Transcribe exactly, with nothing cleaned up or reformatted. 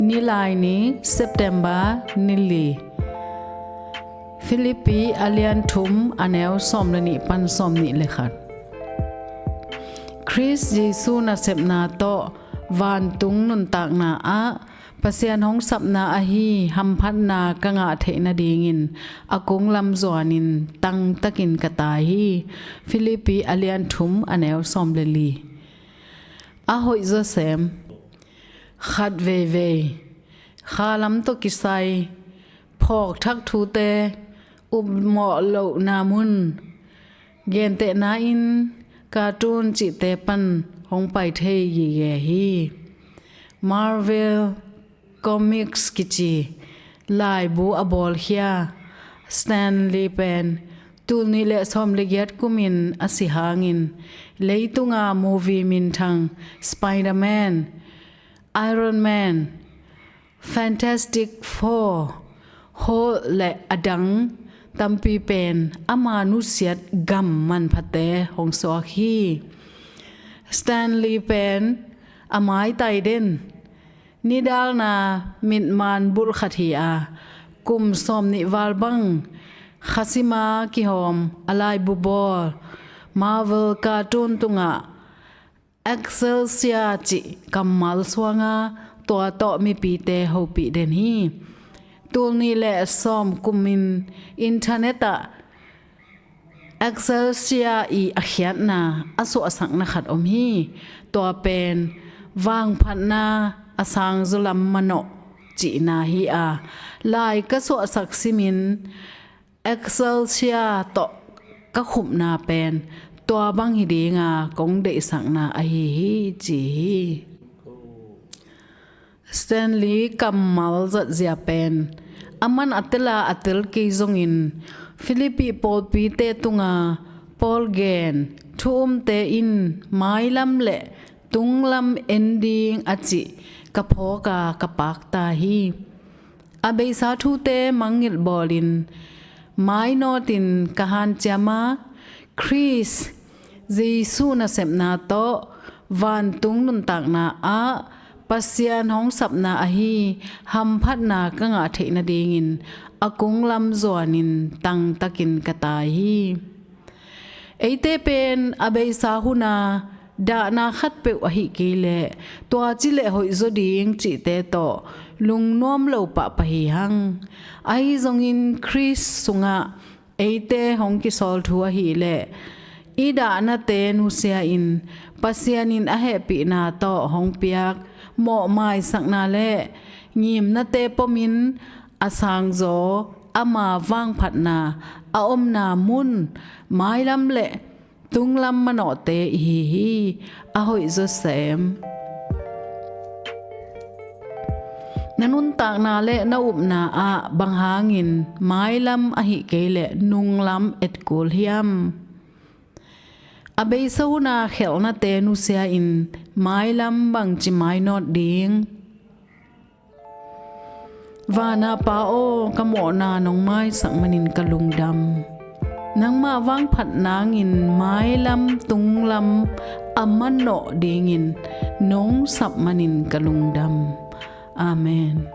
Nilaini, September ni li. Philippi a lian thum, a neu sawm le nih pan sawm nih le khat. Khrist Jesu nasepna tawh vantung nuntakna ah Pasian hong sapna ahi hamphatna ka ngah theih nadingin a kunglam zuanin tangtakin ka tai hi. Philippi a lian thum, a neu sawm le li. A hoih zawsem. Khat veivei, khalam tawh kisai, phawk thak thute, upmawh lohna mun, gentehna in cartoon cihte pan hong pai thei gige hi. Marvel Comics kici laibu a bawlkhia Stan Lee pen tul nih le sawm le giat kumin a si hangin leitunga movie minthang Spider-Man, Iron Man, Fantastic Four, Hulk le a dang tampi pen ama nusiat gam manphate hong suak hi. Stan Lee pen a maitai den, nidalna mitman bulh khat hi a, kum sawm nih val bang khasima kihawm a laibu bawl Marvel cartoon tungah Excelsior cih kammal suanga tua tawh mipite hopih den hi. Tul nih le sawm kumin internet ah Excelsior i a khiatna a suahsakna khat om hi. Tua pen vangphatna a sangzaw lam manawh cihna hi a, lai ka suahsak simin Excelsior tawh ka khupna pen tua bang hi dinga kong deihsakna ahi hi ci hi. Stan Lee kammal zatzia pen a man a tela a tel kei zongin Philippi pawlpite tunga Paul gen thu umte in mailam le tunglam en ding a cih ka phawka ka pakta hi. A beisa thute mangngilh bawlin mainawtin ka hanciama Khrist Jesu nasepna tawh vantung nuntakna ah Pasian hong sapna ahi hamphatna ka ngah theih nadingin a kunglam zuanin tangtakin ka tai hi. Eite pen a beisa huna dahna khatpeuh ahi kei leh tua ci le hoihzaw ding cihte tawh lungnuam lo pahpah hi hang. Ahi zongin Khrist sungah eite hong kisawl thu ahileh i dahnate nusia in Pasian in a hehpihna tawh hong piak mawhmaisakna le ngimnate pomin a sangzaw ama vangphatna a omna mun mailam le tunglam manawhte ihi hi. A hoih zawsem. Na nuntakna le na upna ah bang hangin mailam ahih kei leh nunglam etkul hiam? A beisa huna khelhnate nusia in mailam bangci mainawt ding? Vana Pa aw, ka mawhna nong maisak manin ka lungdam. Nangmah vangphat nangin mailam tunglam a manawh dingin nong sap manin ka lungdam. Amen.